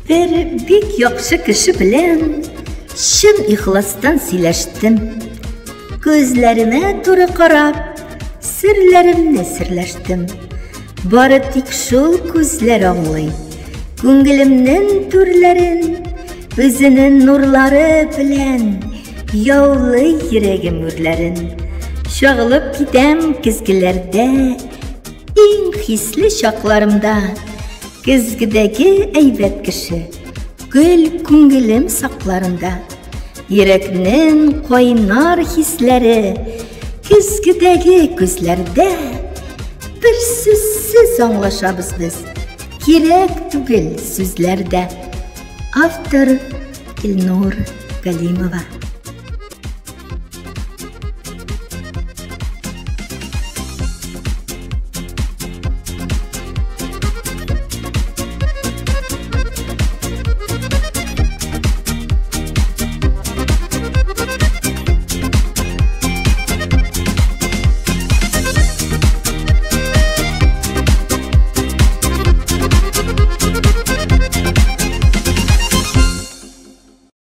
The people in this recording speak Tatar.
Бер бик яхшы кеше белән чын ихластан сөйләштем. Күзләренә туры карап, серләремне серләштем. Бары тик шул күзләр аңлый. Күңелемнең түрләрен, үзенең нурлары белән яулый йөрәгем үрләрен. Чагылып китәм көзгеләрдә, иң хисле чакларымда. Көзгедәге әйбәт кеше, гөл күңелем сакларында. Йөрәкнең кайнар хисләре көзгедәге күзләрдә. Бер сүзсез аңлашабыз без, кирәк түгел сүзләрдә. Автор Илнур Галимова.